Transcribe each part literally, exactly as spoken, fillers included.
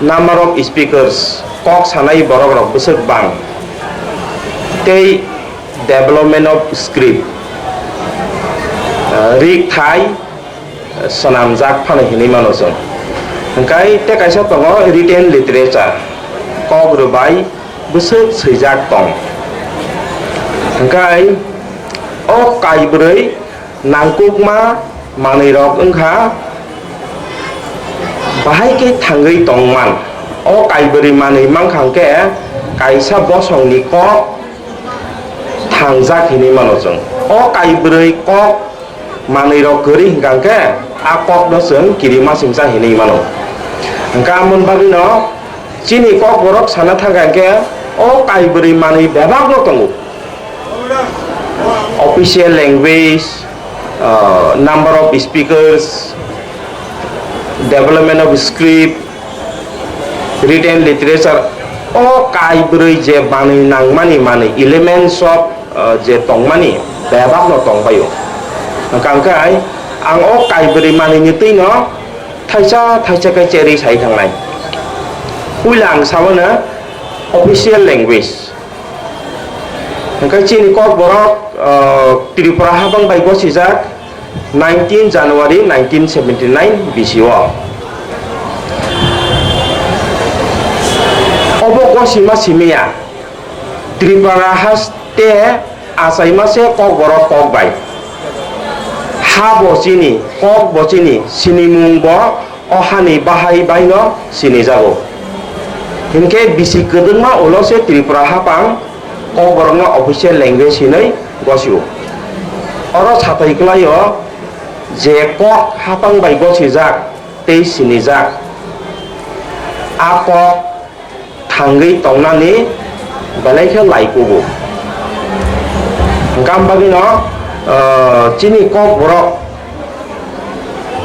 Number of speakers, kok sanai borok rok bwswk bang, tei development of script, ah, rik thai, ah, swnamjak phano hinwi mano chwng. Hwnkhe tei kaisa tongo written literature, kok rwbai bwswk swijak tong. Hwnkhe o kaibrwi nangkukma manwirok wngkha bahai khe thangwi tongman. O kaibrwi manwi mankha hwnkhe kaisa bosongni kok thangjak hinwi mano chwng. O kaibrwi kok manwirok kwrwi hwnkha hwnkhe a kokno chwng kirimasingcha hinwi mano. Hwnkhe amoni bagwino chini kokborok sana thangkha hwnkhe o kaibrwi manwi bebakno tongo. Official language, uh, number of speakers, development of script, written literature, o kaibrwi je manwi nangmani manwi elements of, uh, je tongmani bebakno tongbaio. Hwnkha hwnkhe ang o kaibrwi manwini twino thaisa thaisa khe cherwi sai thangnai. Puila ang sao na official language. Hwnkhe chini kokborok, ah, Tripura habang bai gosijak nineteen January nineteen seventy nine bisi o. Obo gosima simiya Tripura haste achaima se kokborok kok bai. Ha bo chini, kok bo chini, sinimung bo o hani bahai baino sinijago. Hinkhe bisi kwdwkma ulo se Tripura hapang kokborokno official language hinwi gosio. Oro satai kwlaio je kok hapang bai gosijak tei sinijak. A kok thangwi tongnani belai khe lai kubu. Hwnkhe am bagwino, ah, chini kokborok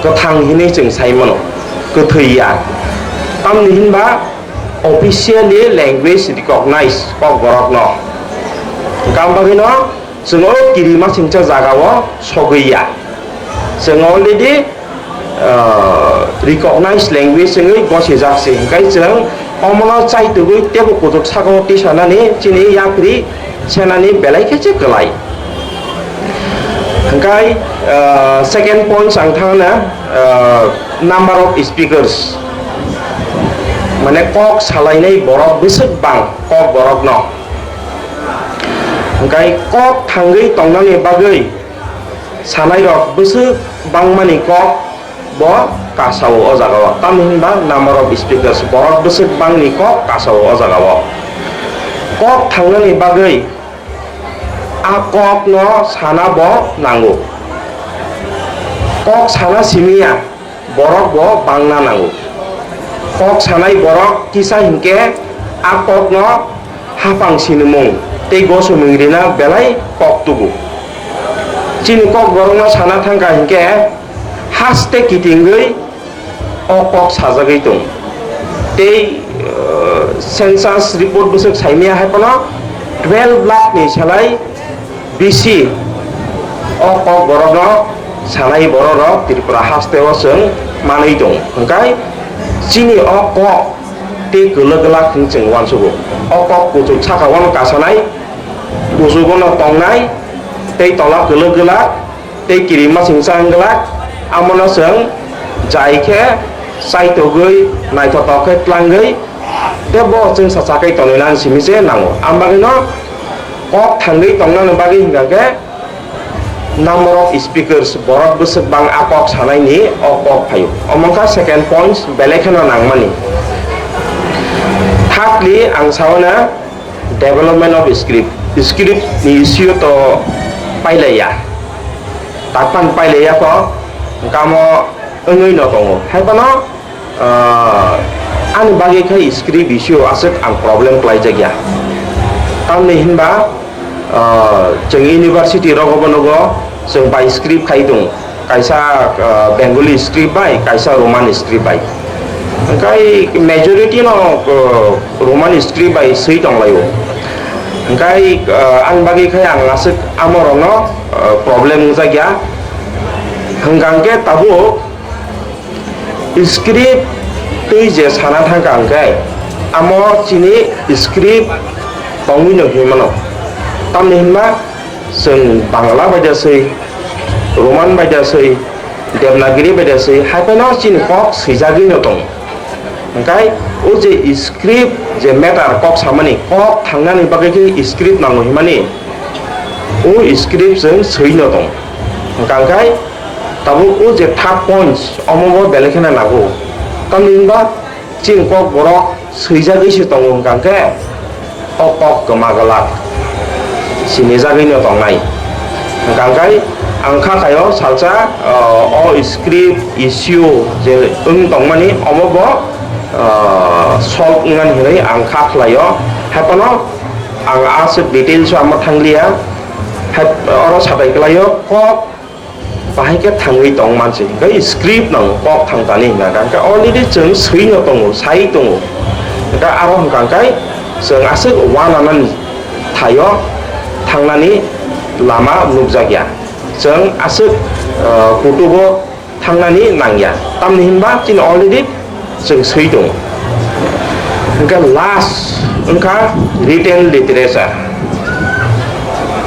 kwthang hinwi chwng sai mano, kwthwi ya. Tamni hinba officially language recognize kokborokno. Hwnkhe am bagwino chwng o kirimasingcha jagao sogwi ya. Chwng already, ah, recognized language wngwi gosijak se, hwnkhe chwng omono chaitugwi teibo kuchuk sakao tisanani chini yapri senani belai khe se kwlai. Hwnkhe, ah, second point ang thangna, ah, number of speakers, mane kok salainai borok bwswk bang kok borokno. Hwnkhe kok thangwi tongnani bagwi sanairok bwswk bangmani kok bo kasao o jagao. Tamni hinba number of speakers, borok bwswk bangni kok kasao o jagao. Kok thangnani bagwi a kokno sana bo nango. Kok sana simiya borok bo bangna nango. Kok sanai borok kisa hinkhe a kokno hapang sinimung tei gosomung rina belai kok tubu. Chini kokborokno sana thangkha hinkhe haste kitingwi o kok sajagwi tong. Tei, uh, census report bwswk saimaya hai phano twelve lakh ni salai bisi o kokborokno sanai bororok Tripura hasteo chwng manwi tong. Hwnkhe chini o kok tei kwlwk glak hwn chwng uansugo. O kok kuchuk sakao no kasanai, kuchugo no tongnai, tei tola kwlwk glak, tei kirimasingcha wng glak, amono chwng jai khe chaitogwi naithotok khe tlangwi tei bo chwngsa chakhai tonwi nang simi se nango. Ang bagwino kok thangwi tongnani bagwi hwnkha khe number of speakers, borok bwswk bang a kok sanaini o kok phaio. Omo wngkha second points, belai kheno nangmani. Thirdly, ang sao na development of script. Script ni issue to pailaiya. Takpan pailaiya ko, kamo wngwi no tongo. Hai phano, ah, ani bagwi khai script issue aswk ang problem kwlaijakya. Tamni hinba, ah, chwng university rogo bo nugo, chwng bai script khai tongo. Kaisa, ah, Bengali script bai, kaisa Roman script bai. Hwnkhe majority no, ah, Roman script bai swi tonglaio. Hwnkhe, ah, ang bagwi khai ang aswk amorokno, ah, problem wngjakya. Hwnkha hwnkhe tabuk script Twi je sana thangkha hwnkhe, amo chini script tongwi no hinmano. Tamni hinba chwng Bangla bai da swi, Roman bai da swi, Devanagiri bai da swi, hai phano chini kok swijagwi no tongo. Hwnkhe o je script je matter kok samani, kok thangnani bagwi khe script nango hinmani, o script chwng swi no tongo. Hwnkhe tabuk o je third points, omo bo belai kheno nango. Tamni hinba chini kok borok swijagwi se tongo hwnkha khe o kok kwma glak sinijagwi no tongnai. Hwnkha khe ang kha khaio salsa, o, o script issue je wng tongmani omo bo, o, solve wngnani hinwi ang kha khlaio. Haiphano ang aswk details o ama thangliya. Hai oro sabai klaio kok bahai khe thangwi tong mansi, hwnkhe script nang kok thang tani hwnkha khe already chwng swi no tongo, sai tongo. Hwnkhe aro hwnkha khe chwng aswk uananani thaio thangnani lama nukjakya. Chwng aswk, uh, kutubo thangnani nangya. Tamni hinba chini already chwng swi tongo. Hwnkhe last wngkha written literature.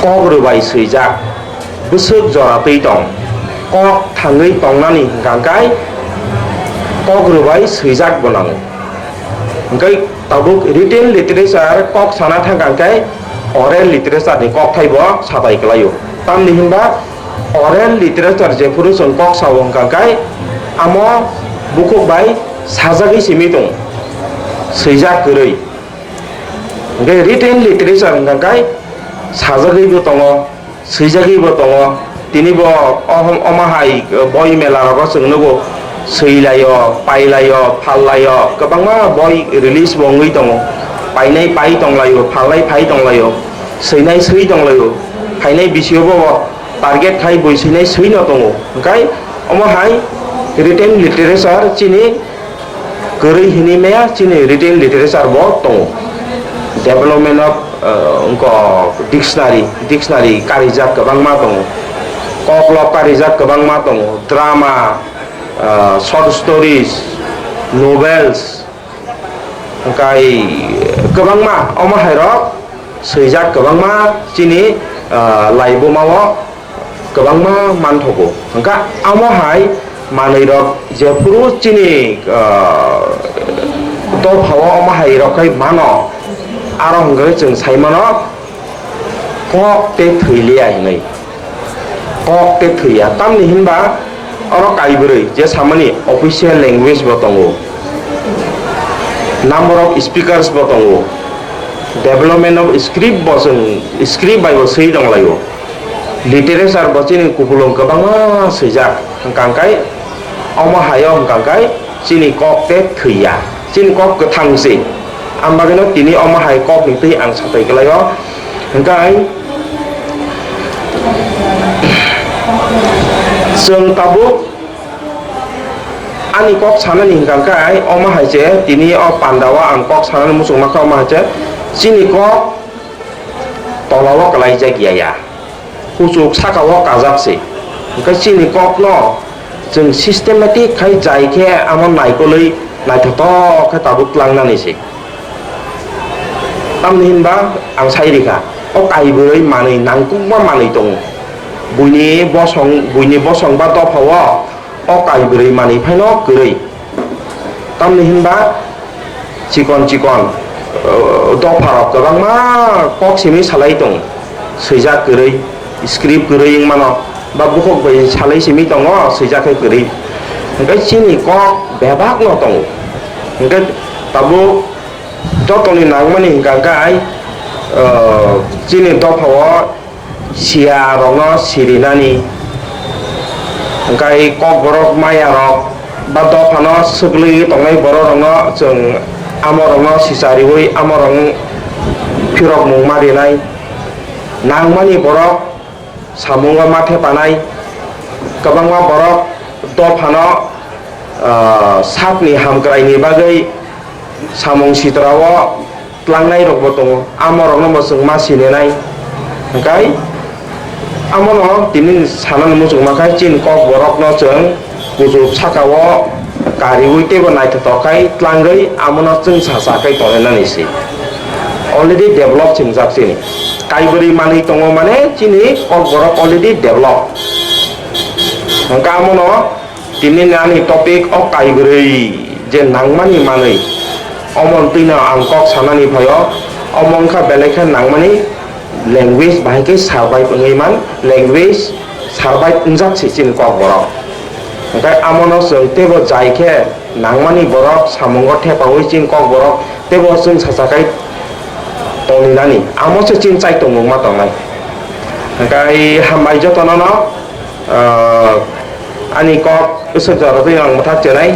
Kok rwbai swijak. Bwswk jora twi tong. Kok thangwi tongnani hwnkha khe kok rwbai swijak bo nango. Hwnkhe tabuk written literature kok sana thangkha khe oral literature ni kokthai bo sabai klaio. Tamni hinba oral literature jephuru chwng kok sao hwnkha khe amo bukhuk bai sajagwi simi tongo, swijak kwrwi. Hwnkhe written literature hwnkha khe sajagwi bo tongo, swijagwi bo tongo. Tini bo ohom-, omo hai, eh, boi mela rogo chwng nugo, swi laio, pai laio, phal laio, kwbangma boi release bo wngwi tongo. Painai pai tong laio, phalnai phai tong laio, swinai swi tong laio. Phainai bisio bo target khai boi swinai swi no tongo. Hwnkhe omo hai written literature chini kwrwi hinwi maya chini written literature bo tongo. Development of, uh, wngkok dictionary, dictionary karijak kwbangma tongo. Koklop karijak kwbangma tongo. Drama, uh, short stories, novels, hwnkhe kwbangma omo hairok swijak kwbangma chini, uh, laibuma o kwbangma manthogo. Hwnkha amo hai manwirok jephuru chini, ah, dophao omo hai rok khai mano, aro hwnkhe chwng sai mano kok tei thwi liya hinwi. Kok tei thwiya. Tamni hinba oro kaibrwi je samani official language bo tongo, number of speakers bo tongo, development of script bo chwng script bai bo swi tong laio. Literature bo chini kupulung kwbangma swijak, hwnkha khe omo hai-o hwnkha khe chini kok tei thwiya, chini kok kwthang se. Ang bagwino tini omo hai kok ni twi ang satai kwlaio. Hwnkhe chwng tabuk ani kok sanani hwnkha khe omo hai se, tini o panda o ang kok sanani muchungma khe omo hai se, chini kok tola o kwlaijak ya ya. Kuchuk saka o kajak se. Hwnkhe chini kokno chwng systematic khai jai khe amo naikolwi naithotok khe tabuk tlangnani se. Tamni hinba ang sai rikha, o kaibrwi manwi nangkukma manwi tongo. Buini bosong, buini bosong ba dopha o o kaibrwi manwi phaino kwrwi. Tamni hinba chikon chikon, uh, dopharok kwbangma kok simi salai tong, swijak kwrwi, script kwrwi wngmano, ba bukhuk bai salai simi tongo, swijak khe kwrwi. Hwnkhe chini kok bebak no tongo. Hwnkhe tabuk jotoni nangmani hwnkha khe, uh, chini dophao siya rokno sirinani, hwnkhe kokborok maya rok ba dophano swkliwi tongnai borok rokno chwng amo rokno sichariwi amo rok phirokmung ma rinai. Nangmani borok samungo ma thepanai, kwbangma borok dophano, ah, sakni hamkraini bagwi samung sitrao tlangnai rokbo tongo, amo rokno bo chwng ma sininai. Hwnkhe amono tini sanani muchungma khe chini kok borokno chwng kuchuk sakao kariui teibo naithothok khai tlangwi amono chwng sacha khai tonglainani se. Already develop swngjak chini. Kaibrwi manwi tongo mane chini Kokborok already develop. Hwnkhe amono tini ani topic o kaibrwi je nangmani manwi, omo twino ang kok sanani phaio, omo wngkha belai khe nangmani language bahai khe survive wngwi man, language survive wngjak se chini Kokborok. Hwnkhe amono chwng teibo jai khe nangmani borok samungo thepaui chini Kokborok teibo chwng sacha khai tonglinani, amo se chini chai tongmung ma tongnai. Hwnkhe hambai jotono no, ah, ani kok swk jora twi ang mwthak chenai.